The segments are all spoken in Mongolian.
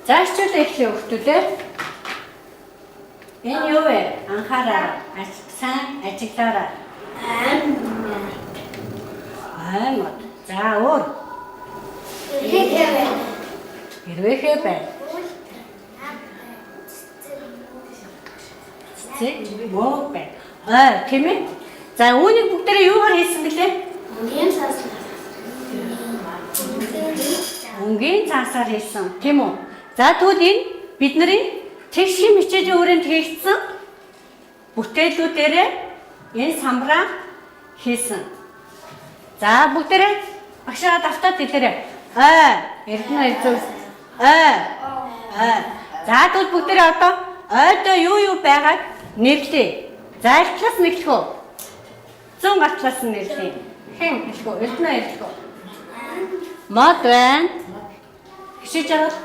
За хичээлээ эхлэе хүмүүстээ. Энэ юу вэ? Анхаараа, сайн ажиглаарай. Аймод. За өөр. Эрвэхэ байна. Цэцэг мөө байна. Аа, тийм ээ? За үүнийг бүгдээрээ юугаар хийсэн бэлээ? Өнгийн цаас. Өнгийн цаасаар хийсэн, тийм үү? За тэгвэл энэ бидний тэгш хэм хичээлийн өрөөнд хийгдсэн бүтээлүүдээрээ энэ самраа хийсэн. За бүгдээрээ багшаа давтаад хэлээрэй. Ай, Эрдэнэ эзэн. Ай. Ай. За тэгвэл бүгдээрээ одоо ойдоо юу юу байгааг нэрлэе. За аль талаас нь эхлэх үү? Зүүн гар талаас нь нэрлэе. Хэн эхлэх үү? Эрдэнэ эхлэх үү? Мод байна. Хишиж жаргал.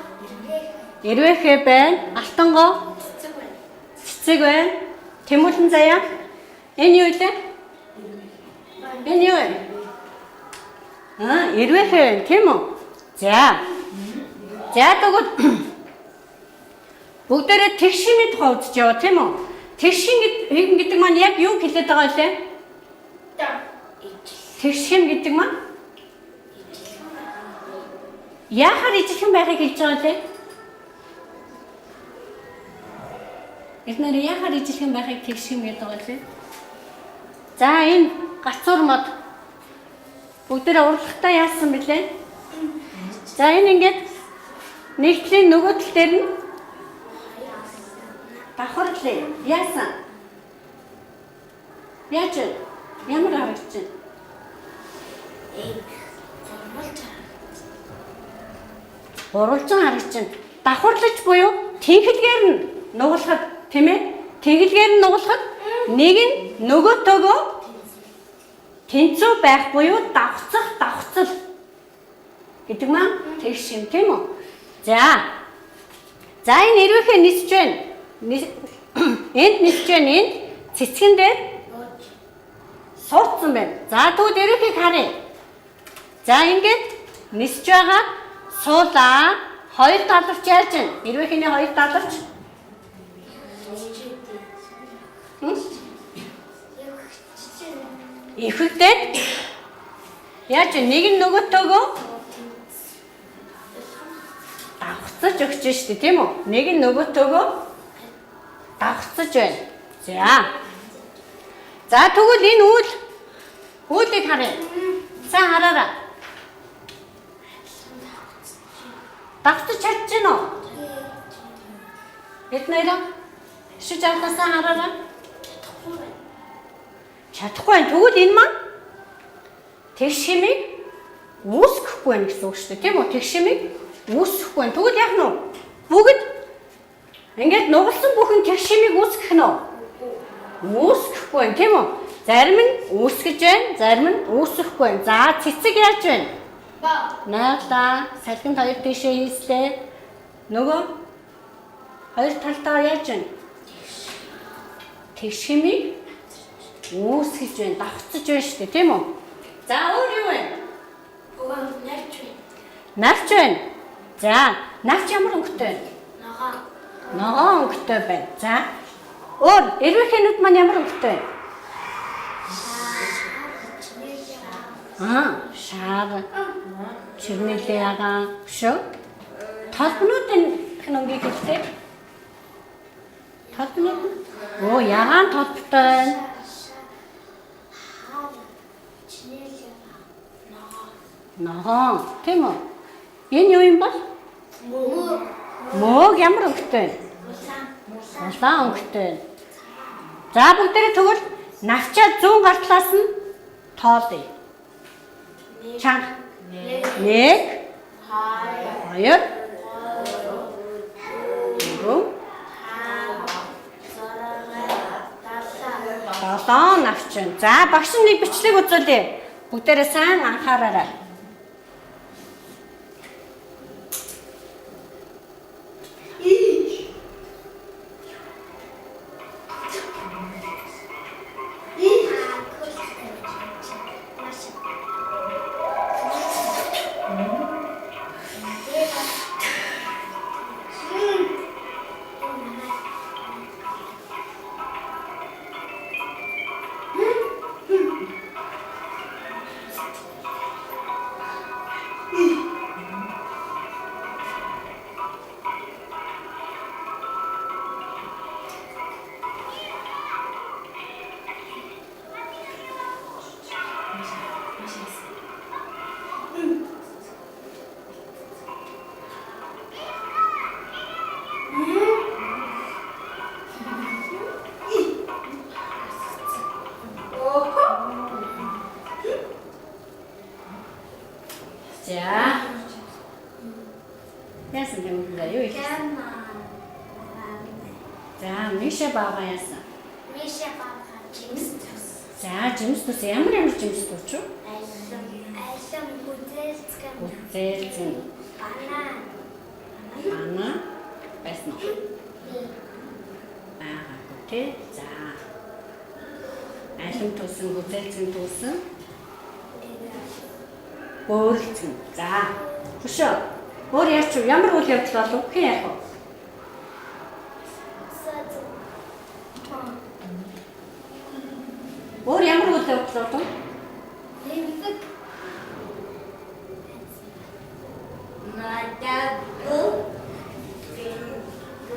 Эрвэхэ байна. Алтангоо. Цэцэг байна. Тэмүүлэн заяа. Энэ юу вэ? Энэ юу вэ? Аа, эрвэхэ байна, тийм үү? За. За тэгвэл бүгдээрээ тэгшийн тухай үзэж яваа, тийм үү? Тэгшин гэдэг маань яг юу хэлээд байгаа вэ? Тэгшин гэдэг маань яахаар ижилхэн байхыг хэлж байгаа лээ? Бид нэр яахаар ижилхэн байхыг тэгшин гэдэг байгаа лээ? За энэ гацуур мод бүгдээрээ урлагтаа яасан бэлээ? За энэ ингээд нэг талын нөгөө тал дээр нь давхарлаа. Яасан? Яаж вэ? Ямар харагдаж байна? Гурвалжин харагдаж байна. Давхарлаж буюу тэнхлэгээр нь нугалахад, тийм ээ? Тэнхлэгээр нь нугалахад нэг нь нөгөөтэйгөө тэнцүү байх буюу давхцах, давхцал гэдэг маань тэгш юм, тийм үү? За. За энэ эрвэхээ нисэж байна. Энд нисэж байна, энд цэцгэн дээр суудсан байна. За тэгвэл эрвэхийг харъя. За ингээд нисэж байгаа суулаа. Хоёр таларч яаж байна? Эрвэхний хоёр таларч? Эвхэгдээд яаж вэ? Нэг нь нөгөөтэйгөө давхцаж өгч штэ, тийм үү? Нэг нь нөгөөтэйгөө давхцаж байна. За. За тэгвэл энэ үүлийг харъя. Сайн хараарай. Давхцаж чадж гэнэ үү? Бид нэрээ шиж авлаа сайн хараарай. Чадахгүй байна. Тэгвэл энэ маань тэгш хэмийг үүсгэхгүй байна гэсэн үг шүү дээ, тийм үү? Тэгш хэмийг үүсгэхгүй байна. Тэгвэл яах нь вэ? Бүгд ингээд нугалсан бүхэн тэгш хэмийг үүсгэх нь үү? Үүсгэхгүй байна, тийм үү? Зарим нь үүсгэж байна, зарим нь үүсгэхгүй байна. За цэцэг яаж байна? Найглаа, салхинд хоёр тийшээ хийслээ. Нөгөө хоёр талтаа яаж байна? Тэгш хэмийг үүсгэж байна, давхцаж байна шүү дээ, тийм үү? За өөр юу вэ? Нарч байна. Нарч байна. За, нарч ямар өнгөтэй вэ? Ногоон. Ногоон өнгөтэй байна. За, өөр эрвэхэнүүд маань ямар өнгөтэй вэ? Аа, шар, чирнэлээ ягаан, шүү. Толбнуудын өнгийг хэлдэг. Толбнууд нь? Оо, ягаан толботой байна. Ногоон, тийм үү? Энэ юу юм бол? Мөг. Мөөг ямар өнгөтэй вэ? Улаан өнгөтэй. За бүгдээрээ тэгвэл навчаа зүүн гар талаас нь тоолъё. Чанга. 1 2 3 7 навч байна. За багш нэг бичлэг үзүүлье. Бүгдээрээ сайн анхаараарай. За. Яасан юм бэ? Юу их? За, Миша баага яасан? Миша баага жимс төс. За, жимс төс ямар ямар жимс төс үү? Алим, алим гүзээлзгэн. Гүзээлзгэн. Банан. Банан байсан уу? Байгаагүй тий. За. Алим төсөн, гүзээлзгэн төсөн. Бөөрөлцгөн. За. Хөшөө. Өөр яач вэ? Ямар үйл явдал болов? Хэн яах вэ? Өөр ямар үйл явдал болов? Лимбэг.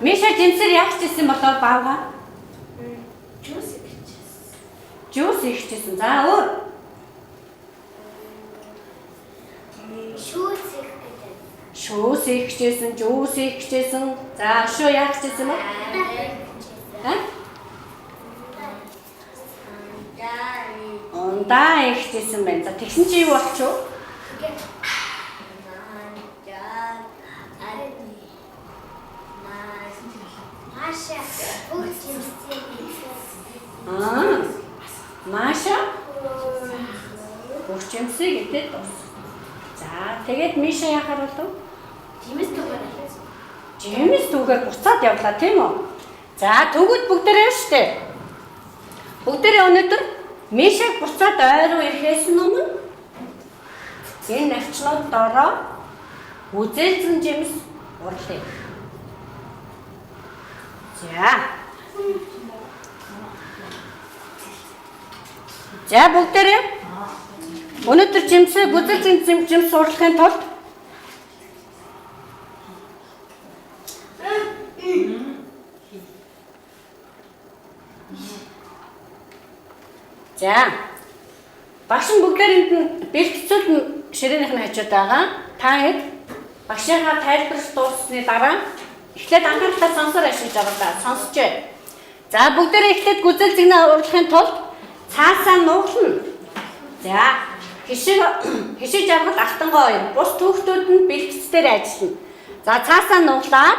Миша жимсэр яах гэсэн болоо баавга? Жуус ихчихсэн. Жуус ихчихсэн. За өөр. Шүүс их гэдэг. Шүүс ихчихсэн, жуус ихчихсэн. За өшөө яах гэсэн бэ? Аа? Ундаа ихчихсэн байна. За тэгсэн чи юу болчих вэ? Маша бүх жимсийг идсэн. Аа. Маша бүх жимсийг идээд дууссан. За тэгээд Миша яхаар болов? Жимс түгээр авсан. Жимс түүгээр буцаад явлаа тийм үү? За тэгвэл бүгдээрээ штэ. Бүгдээрээ өнөөдөр Мишаг буцаад ой руу ирэхээс өмнө энэ навчнууд дороо үзээлзэн жимс урлаа. За. За бүгдээрээ өнөөдөр жимсээ гүзэлзэн жимс урлахын тулд За. Багш нь бүгдээрэнд нь бэлтцүүд нь ширээнийх нь хажууд байгаа. Та хэд багшийнхаа тайлбарлаж дууссаны дараа эхлээд анхааралтай сонсоор ашиглаж байгаа да. Сонсч бай. За бүгдээрээ эхлээд гүзэл зэгнээ урлахын тулд цаасаа нуглана. За хишиг хишиг жаргал алтангоо хоёр бус түүхтүүд нь бэлтц дээр ажиллана. За цаасаа нуглаад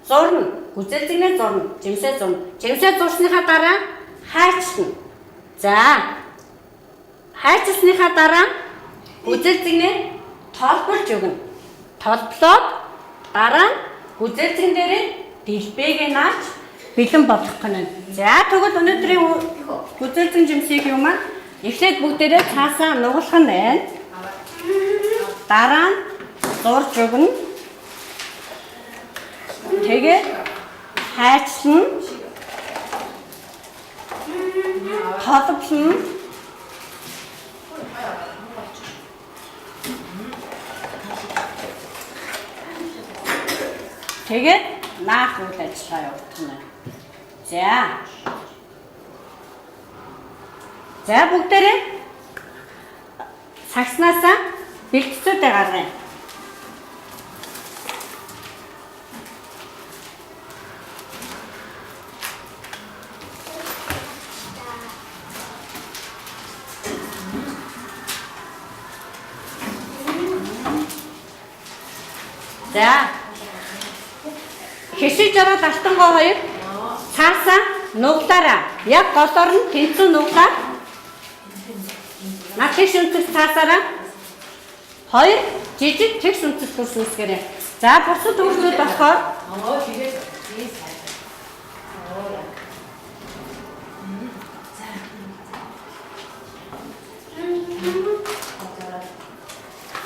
зурна. Гүзэл зэгнээ зурна. Жимсээ зурна. Жимсээ зурсныхаа дараа хайчлана. За хайчсныхаа дараа гүзэл зэгнээ толболж өгнө. Толблоод дараа нь гүзэл зэгэн дээрээ дэлбэгээ нааж бэлэн болгох гэнэ. За тэгвэл өнөөдрийн гүзэл зэгэн жимсийг юм аа эхлээд бүгдээрээ цаасаа нуглах нь байна. Дараа нь зурж өгнө. Тэгээд хайчлана. Толблоно. Тэгээд наах үйл ажиллагаа явагдах нь. За. За бүгдээрээ сагснаасаа бэлтцүүдээ гаргая. За. Хишиг жаргал алтангоо хоёр цаасаа нуглаараа. Яг голоор нь тэнцүү нуглаад над тэгш өнцөг цаасаараа хоёр жижиг тэгш өнцөг дүрс үүсгээрэй. За бусад хүүхдүүд болохоор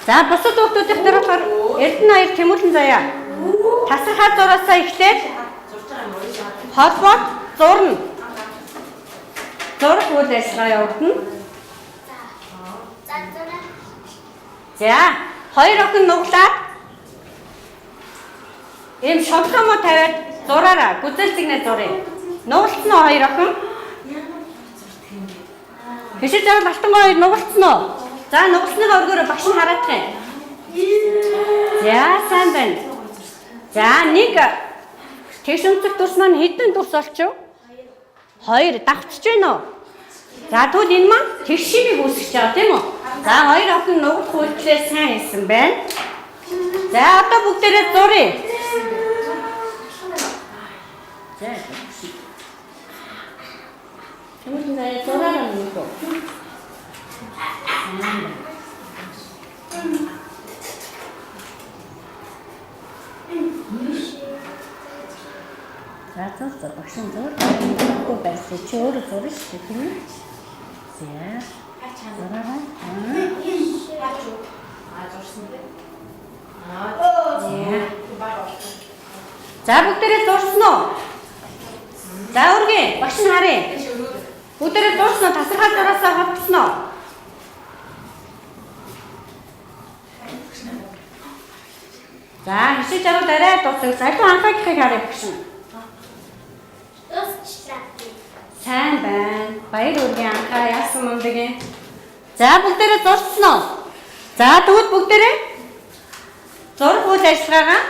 За бусад хүүхдүүдийнх дээр болохоор Эрдэнэ хоёр Тэмүүлэн заяа. Тасархай зураасаа эхлээд холбоод зурна. Зурх үйл ажиллагаа явагдана. За хоёр охин нуглаад ийм шовломо тавиад зураараа гүзэл зэгнээ зуръя. Нугалцсан уу хоёр охин? Хишиг жаргал алтангоо хоёр нугалцсан уу? За нугалсныхаа өргөөрөө багш нь хараадах юм. За сайн байна. За нэг тэгш өнцөг дүрс маань хэдэн дүрс болчих вэ? Хоёр давхцаж байна уу? За тэгвэл энэ маань тэгш шимийг үүсгэж байгаа тийм үү? За хоёр бүхэн нугах үйлдэлээ сайн хийсэн байна. За одоо бүгдээрээ зуръя. За. Тэмүүлэн заяа зураараа нүгөө. За зур зур багш нь зур. Тэгэхгүй байсан чи өөрөө зурна шүү дээ тийм үү? За. Зураараа. За. За бүгдээрээ зурсан уу? За өргөе. Багш нь харъя. Бүгдээрээ зурсан уу? Тасархай зураасаа холбосон уу? За хишиж жаргал арай дуусах. За илүү анхаагийнхыг харъя багш нь. Дуусчлаа. Сайн байна. Баяр хүргэе анхаа яасан мундаг юм. За бүгдээрээ зурсан уу? За тэгвэл бүгдээрээ зурх үйл ажиллагаагаа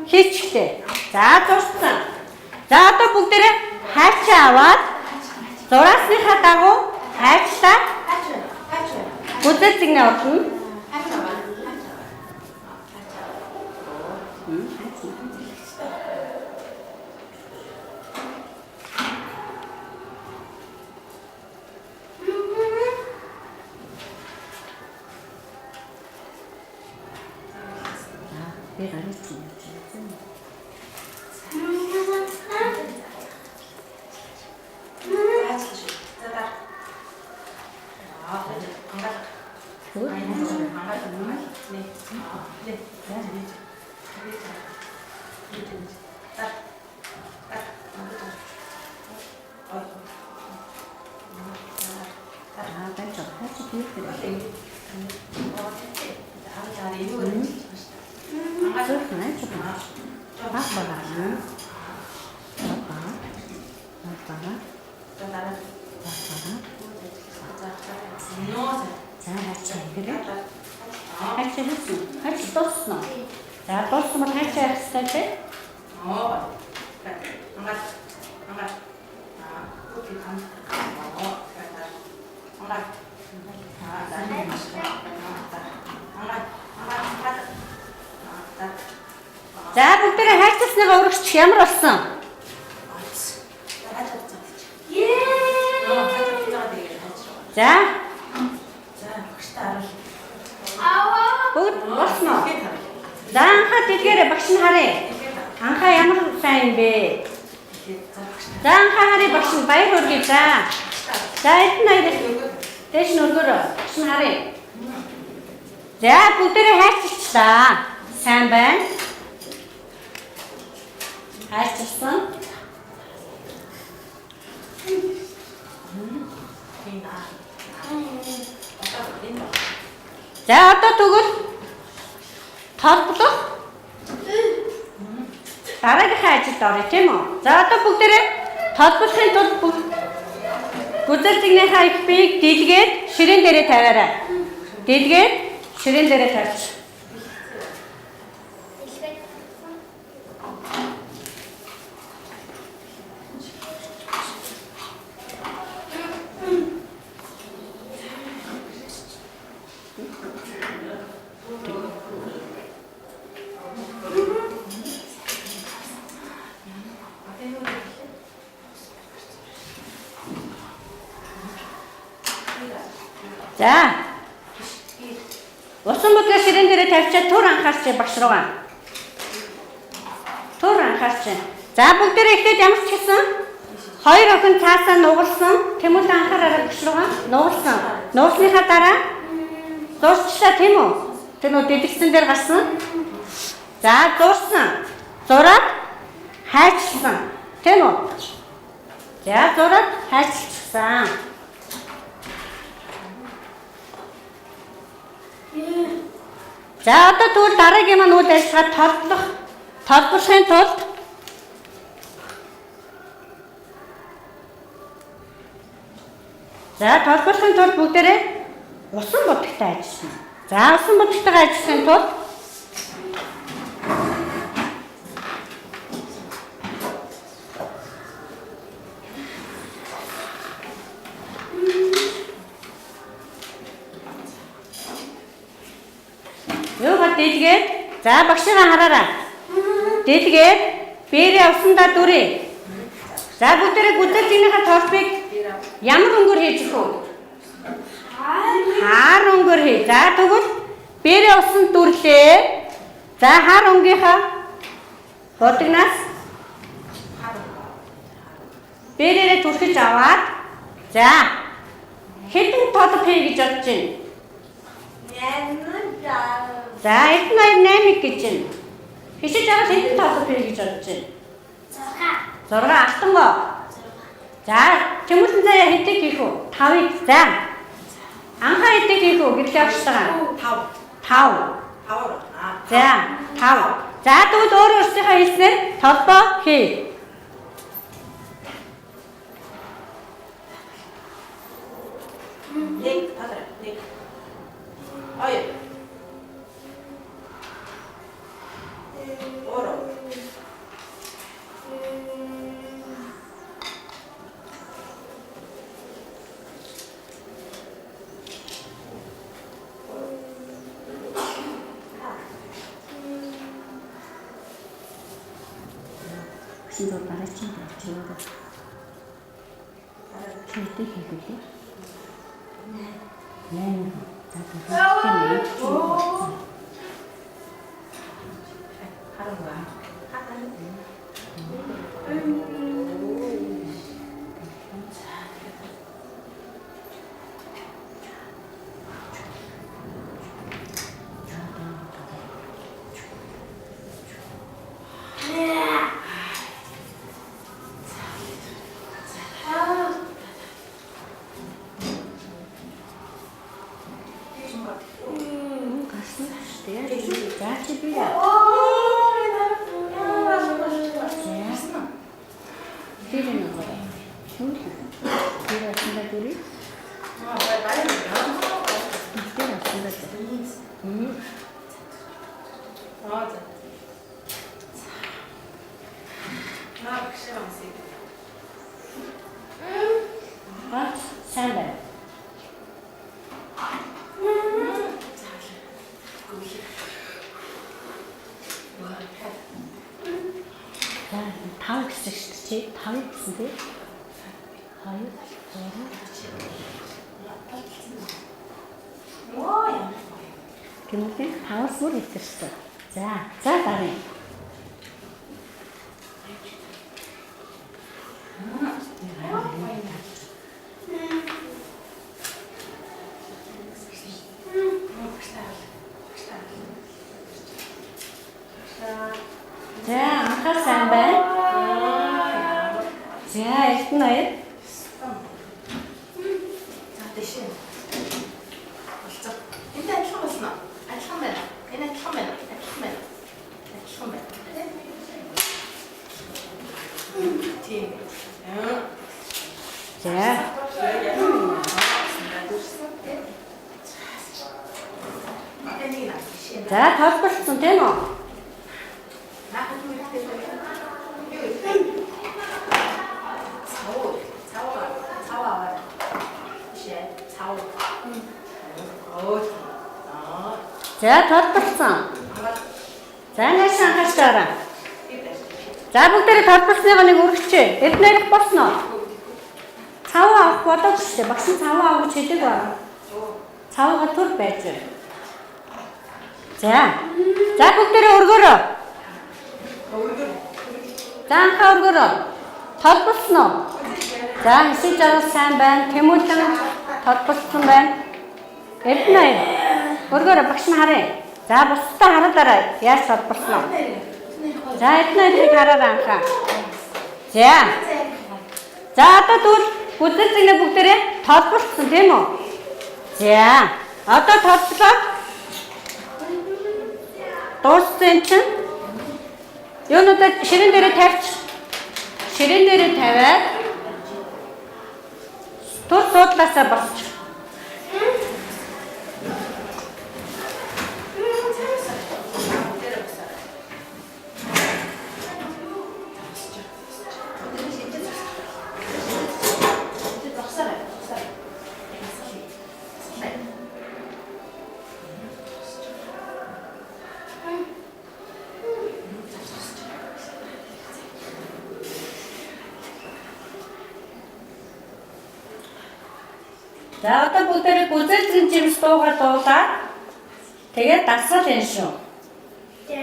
хийчихлээ. За зурсан. За одоо бүгдээрээ хайчаа аваад зураасныхаа дагуу хайчлаад гүзэл зэгнээ орно. Би гарсан юм. Аа байж байгаа. Хайч би хэрэг. Зөвхөн айч ба. Баг баг. Баг баг. Баг баг. За хайч хэрэг. Хайч хийсэн. Хайч дууссан уу? За дууссан бол хайч яах ёстой те? За бүгдээрээ хайчсныгаа өргөсчих ямар болсон? За бүгд болсон уу? За анхаа дэлгээрээ багш нь харъя. Анхаа ямар сайн юм бэ? За анхаа харъя багш нь баяр хүргэе за. За эдэн хоёрыг дээш нь өргөөрөө багш нь харъя. За бүгдээрээ хайчилчлаа. Сайн байна. Хайчилсан. За одоо тэгвэл толблох дараагийнхаа ажилд оръё тийм үү? За одоо бүгдээрээ толблохын тулд бүгд гүзэл зэгнийхаа их биеийг дэлгээд ширээн дээрээ тавиарай. Дэлгээд ширээн дээрээ тавьчих. За. Усан бүдгээ ширээн дээрээ тавьчаад түр анхаарч багш руугаа. Түр анхаарч. За бүгдээрээ эхлээд ямар ч гэсэн хоёр охин цаасаа нугалсан. Тэмүүлэн анхаараарай багш руугаа. Нугалсан. Нугалсныхаа дараа зурчлаа тийм үү? Тэр нөө дэлгэцэн дээр гарсан. За зурсан. Зураад хайчилсан. Тийм үү? За зураад хайчилсан. За одоо тэгвэл дараагийн маань үйл ажиллагаа толблох толблохын тулд За толблохын тулд бүгдээрээ усан будагтай ажиллана. За усан будагтайгаа ажиллахын тулд Юугаар дэлгээд за багшигаа хараарай. Дэлгээд бэрээ усандаа дүрээ. За бүгдээрээ гүзэлзгийнхаа толбыг ямар өнгөөр хийж өгөх вэ? Хар өнгөөр хий. За тэгвэл бэрээ усанд дүрлээ. За хар өнгийнхаа будагнаас бэрээрээ түрхэж аваад за хэдэн толб хий гэж бодож байна? 8. За Эрдэнэ 2 8 гэж байна. Хишиж аваад хэдэн толб хий гэж бодож байна? 6. 6 алтангоо. За Тэмүүлэн заяа хэдийг хийх вэ? 5-ыг. За. Анхаа хэдийг хийх вэ гэрлээ авчтайгаа. 5. 5. 5. Аа. За 5. За тэгвэл өөр өөрсдийнхөө хэлснээр толбоо хий. Нэг талаар нэг. Хоёр. Гурав. Гэсэн зур дараачин болчихно. Хэдийг хийх вэ? 8. За тэгвэл Харангуй. гарсан шүү дээ. За чи би яа. Тэр нэг гоо. Шүүл. Тэр асанда дүрий. Тэр асанда дүрий. Аа за. Наа багш амсыг. Аа сайн байна. За тав гэсэн шүү дээ. Чи тав гэсэн тий? 2 3 Оо ямар гоё. Тэмүүлэн таваас бүр илэрсэн. За, за дараа. За, анхаар сайн байна. За, Эрдэнэ хоёр. За дэшээ. Болцоо. Энд адилхан болсон уу? Адилхан байна. Энэ адилхан байна. Адилхан байна. Адилхан байна. Тийм. Аа. За. За, толболцсон тийм үү? За, толболцсон. За, нааш анхаарч дараа. За, бүгдээрээ толболсныгоо нэг өргөчээ. Эрдэнэ ярих болсон уу? Цав авах болоогүй шүү дээ. Багш нь цав авах гэж хэлээг байна. Цавга төр байж байна. За. За, бүгдээрээ өргөөрөө. За, анхаа өргөөрөө. Толболсон уу? За, хэсэг жаргал сайн байна. Тэмүүлэн толболсон байна. Эрдэнэ хоёр. Өргөөрөө багш нь харъя. За, бусдаа хараалаарай. Яаж толболсон уу? За, Эрдэнэ хоёрыг хараарай анхаа. За. За, одоо тэгвэл бүлэг зэгнэ бүгдээрээ толболсон тийм үү? За. Одоо толблоод дууссан чинь юунуудаа ширээн дээрээ тавьч. Ширээн дээрээ тавиад тур суудлаасаа босч. За одоо бүгдээрээ гүзээлзгэн жимс дуугаар дуулаад тэгээд дасгал юм шүү. За.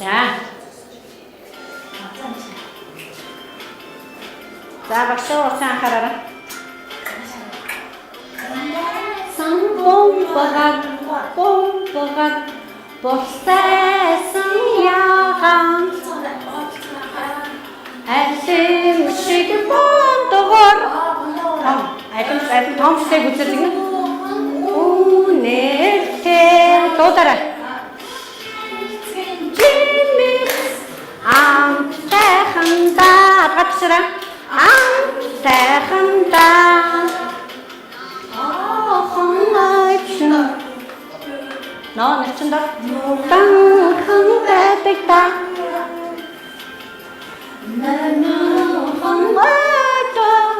За. За багшаа усан анхаараарай. Сан бомбогар бомбогар болсайсан ягаан алим шиг бондогор том алим алим том шиг үзэл гэнэ. Үнэртэй дуудараа. Жимс амтайханда алгадсараа амтайханда аахан айчин ноо нэчэнд данхан байдаг та нанаахан байдаг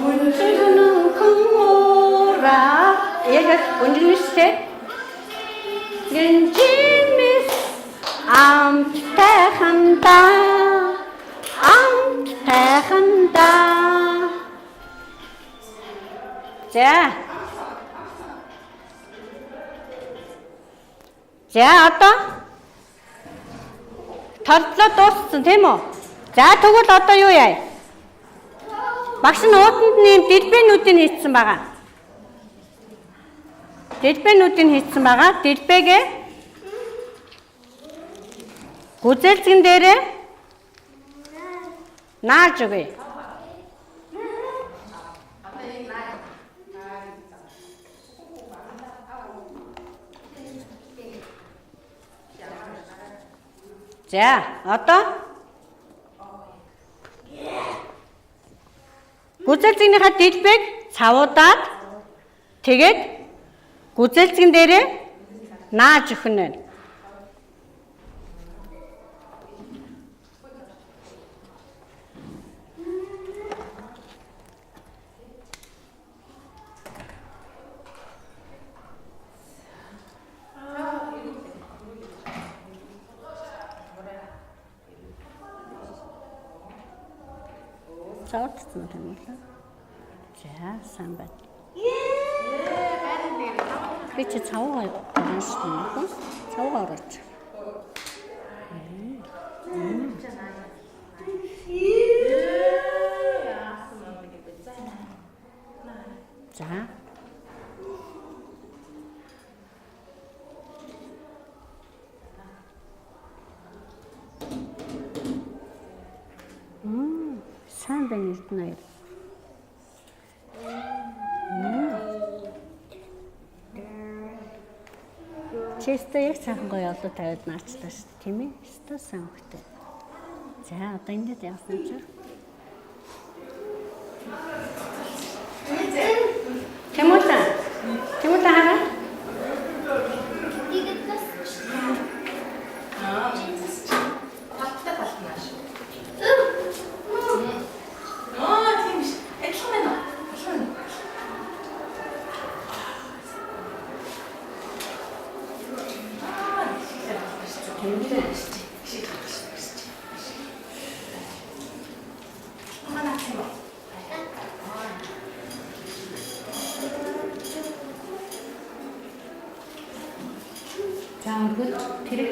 үнцгэнхэн уураа яг үнжинштэй Гэнжимэс амттайханда амттайханда. За. За одоо тордлоо дууссан тийм үү? За тэгвэл одоо юу яа? Багш нь ууданд нэм дэлбэнүүдийг хийцэн байгаа. Дэлбэнүүдийг хийцэн байгаа. Дэлбэгээ гүзээлзгэн дээрээ нааж өгье. За одоо гүзээлзгэнийхээ дэлбэг цавуудаад тэгээд гүзээлзгэн дээрээ нааж өгнө байна. Цавуудсан юм уу? За сайн байна. Би чи цавуугаа орно шүү дээ. Цавуугаа орооч. За. Сайн байна Эрдэнэ хоёр. Честэ яг сайхан гоё олоо тавиад наачлаа шүү дээ, тийм ээ? Өстой сайн хөхтэй. За одоо эндээ явсан чи. Тэмүүлэн. Тэмүүлэн хараа. Талтай талт нааш. Аа тийм биш. Адилхан байна уу? Адилхан байна уу? Аа, Тэмүүлэн. шиг гарч шүү. Манай тийм үү? За өргөд тэрэг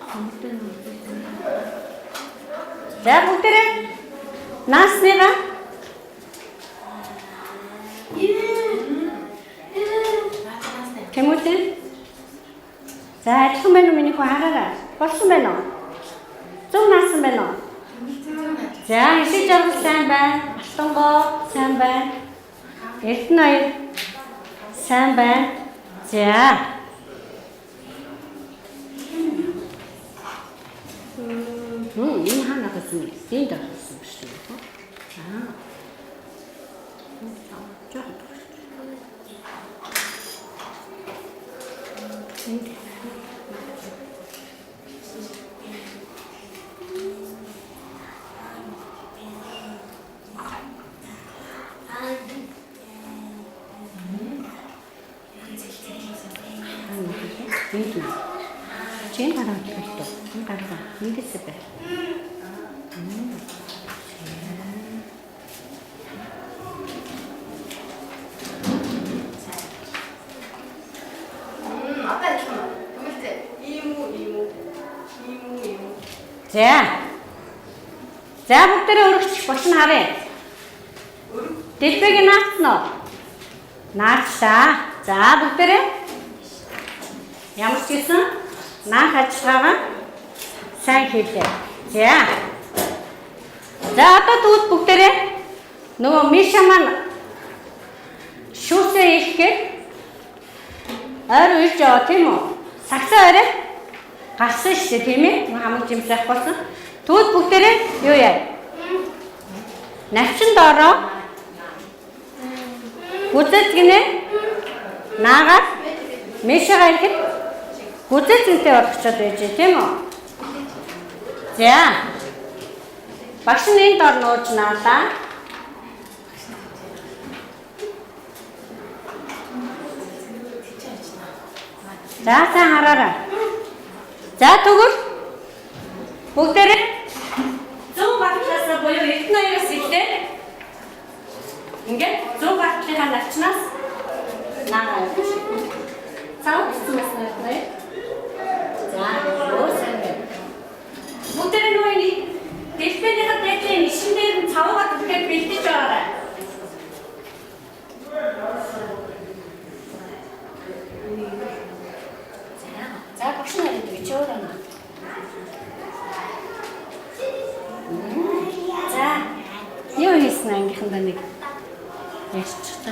тэмүүлэн. За бүгдээрээ наасныгаа Тэмүүлэн. За, адилхан байна уу миний хүү хараарай. Болсон байна уу? Зөв наасан байна уу? За, ишиг жаргал сайн байна. Алтангоо сайн байна. Эрдэнэ хоёр сайн байна. За. Энэ хаана гэсэн бэ? Энд авсан биш үү? Аа. Жоохон. Энд. Энд. Чин гараад ирсэн. Энэ гараа. Эндээс бай. Одоо адилхан байна. Тэмүүлтэй. Ийм үү, ийм үү. Ийм үү, ийм үү. За. За бүгдээрээ өргөч багш нь харъя. Дэлбэг наацсан уу? Наачлаа. За бүгдээрээ ямар ч гэсэн наах ажиллагаагаа сайн хийлээ. За. За одоо тэгвэл бүгдээрээ нөгөө Миша маань шүүсээ ихэхээр ойр уйлж яваа тийм үү? Сагсаа орой гарсан шүү дээ тийм ээ? Хамаг жимсэх болсон. Тэгвэл бүгдээрээ юу яа? Навчин доороо гүзэлзгэнэ наагаад Мишагаа ирэхэд гүзэлзгэнтэй болгочоод байж тийм үү? За. Багш нь энэ дор нууж наалаа. За сайн хараарай. За тэгвэл бүгдээрээ зүүн багтлаас буюу Эрдэнэ хоёроос эхлээд ингээд зүүн багтлынхаа навчнаас наагаа явуулж. Цав гэсэн байсан уу? За, өө сайн байна. Бүгдээрээ нөгөө энэ дэлбэнийхээ дайтлын ишин дээр нь цавуугаа түлхээд бэлдэж байгаарай. За, багш нар энэ чи өөрөө наа. За, юу хийсэн ангийнхандаа нэг ярьчих та.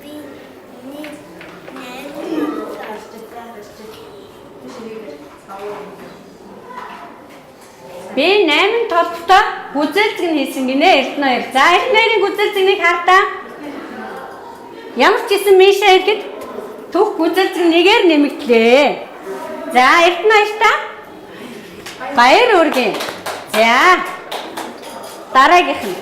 Би нэг найм Би 8 толботой гүзээлзгэн хийсэн гинэ Эрдэнэ хоёр. За Эрдэнэ хоёрын гүзээлзгэнийг хартаа. Ямар ч гэсэн Миша ирэхэд түүх гүзээлзгэн нэгээр нэмэгдлээ. За Эрдэнэ хоёртаа баяр үргэн. За дараагийнх нь.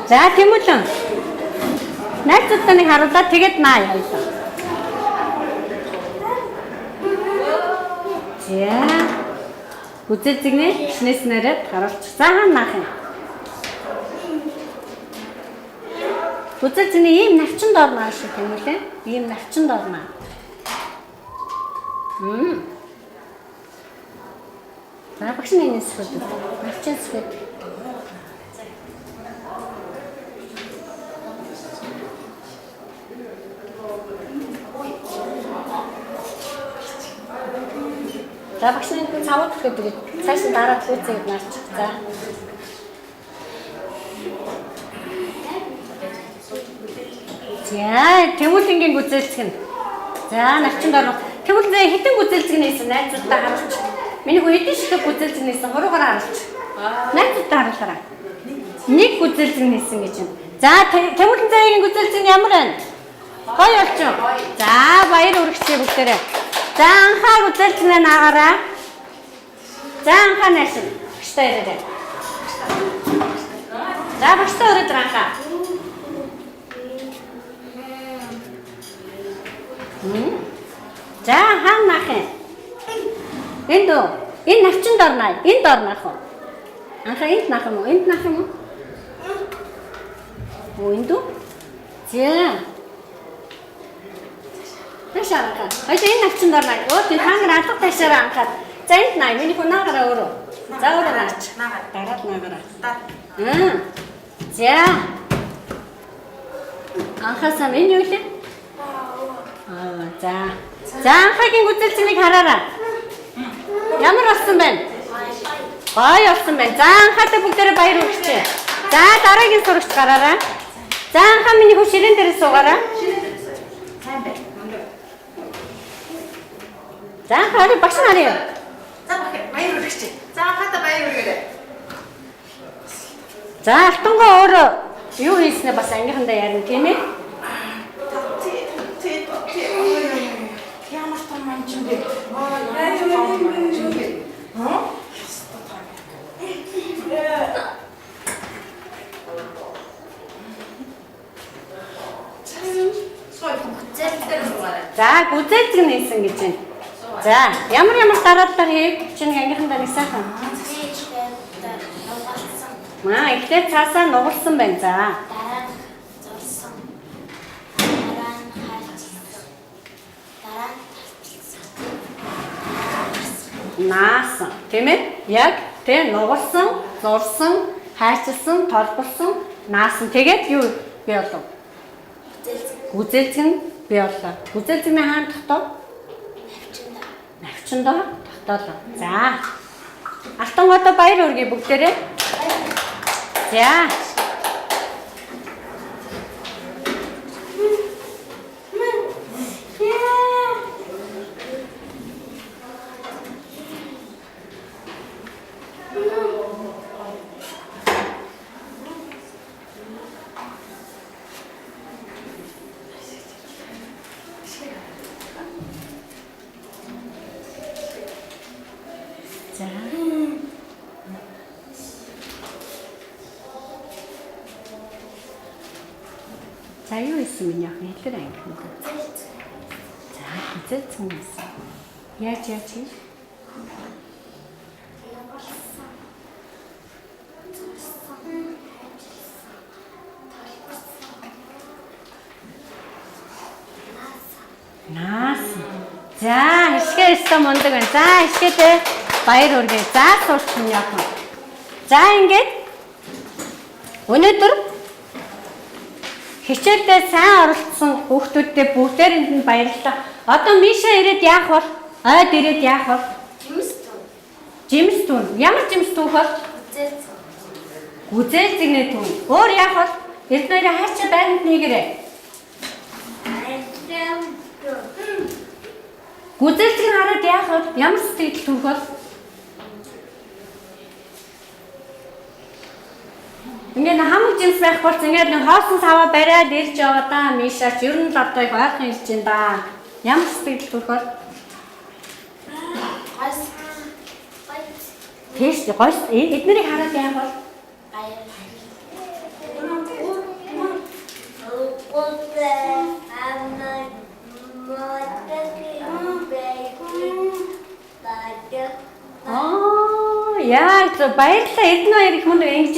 За Тэмүүлэн. Найзуудаа нэг харуулаад тэгээд наа явуулаа. За. Гүзээлзгэнээ гişнээс нараад харуулчих. За хаана наах юм? Гүзээлзгэний ийм навчин дорноо шүү Тэмүүлэн. Ийм навчин дорноо. За багш нь энэ сөхөд. Навчин сөхөд. За багш нь энэ цавууд гэхэд тэгээд цааш нь дараад хүйцээд наачих. За. За, Тэмүүлэнгийн гүзээлзгэн. За, навчин дорноо. Тэмүүлэн хэдэн гүзээлзгэн хийсэн найзуудаа харуулчих. Миний хүү хэдэн ширхэг гүзээлзгэн хийсэн хуруугаараа харуулчих. Найзуудаа харуулаарай. Нэг гүзээлзгэн хийсэн гэж юм. За, Тэмүүлэн заяагийн гүзээлзгэн ямар байна? Гоё болчих. За, баяр үргэжээ бүгдээрээ. За, анхаа гүзээлзгэнээ наагаарай. За, анхаа наашин. Багштай ирээрэй. За, багштай өрөөд анхаа. За, хаана наах юм? Энд үү? Энэ навчин дор наа. Энд дор наах уу? Анхаа энд наах юм уу? Энд наах юм уу? Оо, энд үү? За. Таашаа анхаа. Хоёул энэ навчин дор наа. Өө, тэр хаангаар алга таашаараа анхаа. За, энд наа. Миний хүн наагаараа өөрөө. За өөрөө наач. Наагаа. Дараад наагаарай. Даа. За. Анхаасаа энэ юу лээ? Аа, за. За анхаагийн гүзээлзгэнийг хараарай. Ямар болсон бэ? Гоё болсон байна. За анхаатай бүгдээрээ баяр хүргэе. За дараагийн сурагч гараарай. За анхаа миний хүү ширээн дээр суугаарай. Ширээн дээр сууя. Сайн байна. Мундаг. За анхаа харъя багш нар харъя. За баяр хүргэе. За анхаатай баяр хүргээрэй. За Алтангоо өөрөө юу хийснээ бас ангийнхандаа ярина тийм ээ? Тэ тэ тэ. Ямар том манч юм бэ? Аа, ямар том манч юм бэ? Хөө? Ястаа том. Сой. Зэл дээр суугаарай. За гүзээлзгэн хийсэн гэж байна. За ямар ямар дараалал хийв чи нэг ангийнхандаа нэг сайхан. Маа эхлээд цаасаа нугалсан байна. За. Дараа нь зурсан. Дараа нь хайрлсан. Дараа нь талбалсан. Наасан тийм ээ? Яг тийм нугалсан, зурсан, хайчилсан, толболсон, наасан. Тэгээд юу бий болов? Гүзээлзгэн. Гүзээлзгэн бий боллоо. Гүзээлзгэний хаана тогтов? Навчиндаа. Навчиндаа тогтоолоо. За. Алтан одоо баяр хүргэе бүгдээрээ. За. За. За юу исэн миний охин хэлэр анги. Гүзээлзгэн. За гүзээлзгэн исэн. Яаж яаж юм? Нугалсан. Зурсан. Хайрлсан. Толболсон. Наасан. Наасан. За, хишгээ өстө мундаг байна. За, хишгээтэй баяр хүргэе. За, сурч миний охин. За, ингээд өнөөдөр хичээлдээ сайн оролцсон хүүхдүүдтэй бүгдээрэнд нь баярлалаа. Одоо Миша ирээд яах вэ? Ойд ирээд яах вэ? Жимс түн. Жимс түүн. Ямар жимс түүх вэ? Гүзээлзгэн. Гүзээлзгэнэ түүн. Өөр яах вэ? Эрдэнэ хайчаа байранд нэгэрээ. Гүзээлзгэн хараад яах вэ? Ямар сэтгэл төрөх вэ? Ингээд нэг хамаг жимс байх болсон. Ингээд нэг хоосон саваа бариад ирж байгаа даа. Мишаач ер нь л одоо их ойрхон ирж байна да. Ямар сэтгэл төрөх вэ? Гойс. Гойс. Тийш гойс эднэрийг хараад яах вэ? Баяр. Аа, яа зөв баярлалаа. Эднэр хоёр их мундаг ингэж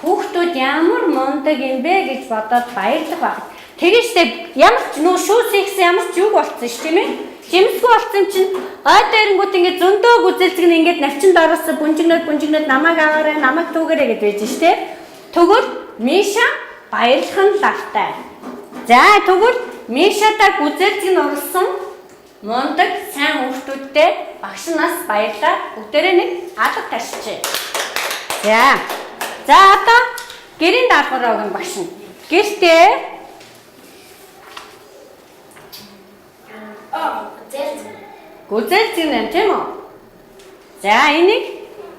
хүүхдүүд ямар мундаг юм бэ гэж бодоод баярлах байх. Тэгэн штэ ямар ч нүү шүүс хийхсэн ямар ч юг болцсон ш тийм ээ. Жимсгүй болцсон чинь ой дээрэнгүүт ингэ зөндөө гүзэлзэг нь ингээд навчин доороос бүнжигнөд бүнжигнөд намайг аваарай, намайг түүгээрэй гэж байж штэ. Тэгвэл Миша баярлах нь лавтай. За тэгвэл Мишатай гүзэлзэг нь уралсан мундаг сайн хүүхдүүдтэй багш нас баярлаа. Бүгдээрээ нэг алга тарчээ. За. За одоо гэрийн даалгавраа өгнө багш нь. Гэртээ гүзээлзгэнэ байна тийм үү? За энийг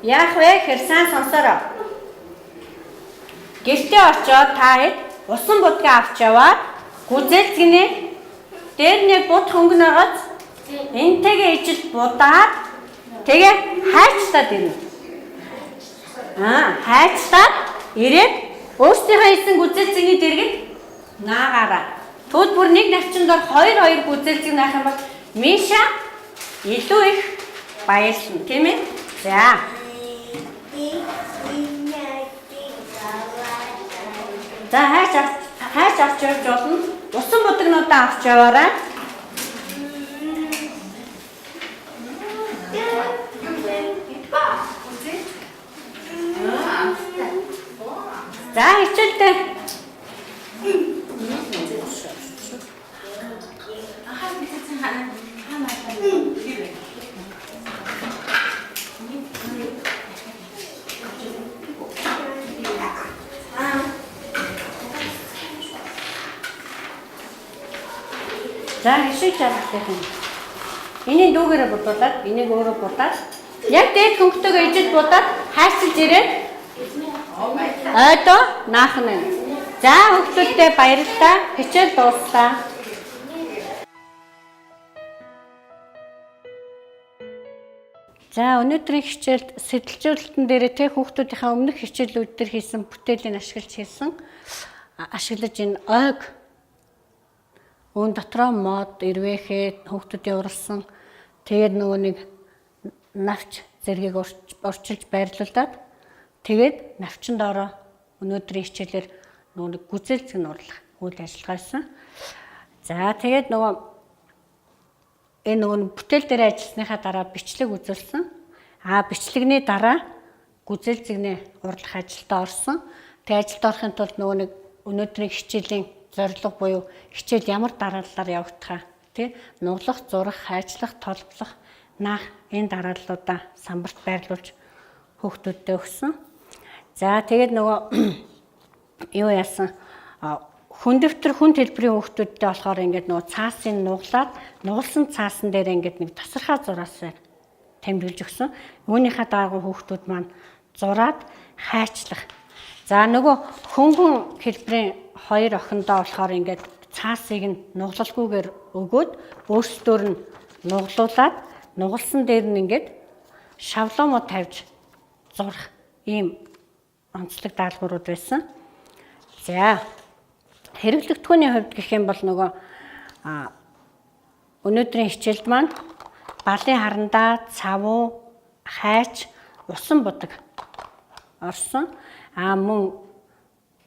яах вэ гэхээр сайн сонсороо. Гэртээ очиод та хэд усан будгаа авч яваад гүзээлзгэнэ дээр нэг буд хөнгөнөөгөөс энтэйгээ ижил будаад тэгээ хайчлаад ирнэ. Аа, хайчлаад ирээд өөрсдийнхөө хийсэн гүзээлзгэний дэргэд наагаараа. Тэгвэл бүр нэг навчин дор хоёр хоёр гүзээлзгэн наах юм бол Миша илүү их баярлна, тийм ээ? За. За хайж авч явж болно. Усан будагнуудаа авч яваарай. Юу вэ? Ба. хичээлдээ За хишиг жаргалтай юм. Энийг дүүгээрээ будуулаад, энийг өөрөө будаад, яг дээд хөнгөтэйгээ ижил будаад хайрцаж ирээд ойдоо наах нь. За хүүхдүүдтэй баярлалаа. Хичээл дууслаа. За өнөөдрийн хичээлд сэтэлжүүлэлтэн дээр тэ хүүхдүүдийнхээ өмнөх хичээлүүд дээр хийсэн бүтээлийг ашиглаж хийсэн. Ашиглаж энэ ойг үүн дотроо мод, эрвээхээ хүүхдүүдийн уралсан. Тэгээд нөгөө нэг навч зэргийг урчилж байрлуулад тэгээд навчин доороо өнөөдрийн хичээлээр нөгөө нэг гүзээлзгэн урлах үйл ажиллагаа байсан. За тэгээд нөгөө энэ нөгөө бүтээл дээр ажилласныхаа дараа бичлэг үзүүлсэн. Бичлэгний дараа гүзээлзгэний урлах ажилдаа орсон. Тэгээд ажилд орохын тулд нөгөө нэг өнөөдрийн хичээлийн зорилго буюу хичээл ямар дарааллаар явагдах тий нуглах, зурах, хайчлах, толблох, наах энэ дарааллуудаа самбарт байрлуулж хүүхдүүддээ өгсөн. За тэгээд нөгөө юу яасан хүн дэвтэр хүн төлбөрийн хүүхдүүдтэй болохоор ингээд нөгөө цаасын нуглаад нугалсан цаасан дээр ингээд нэг тасархай зураасаар тэмдэглэж өгсөн. Үүнийхээ дагуу хүүхдүүд маань зураад хайчлах. За нөгөө хөнгөн хэлбэрийн хоёр охиндоо болохоор ингээд цаасыг нь нуглалгүйгээр өгөөд өөрсдөөр нь нуглуулад нугалсан дээр нь ингээд шавлоомоо тавьж зурах ийм онцлог даалгаврууд байсан. За хэрэглэгдэхүүний хувьд гэх юм бол нөгөө өнөөдрийн хичээлд маань балын харандаа, цавуу, хайч, усан будаг орсон. Мөн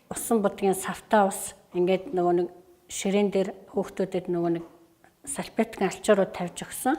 усан будгийн савтай ус ингээд нөгөө нэг ширээн дээр хүүхдүүдэд нөгөө нэг салфеткын алчуурууд тавьж өгсөн.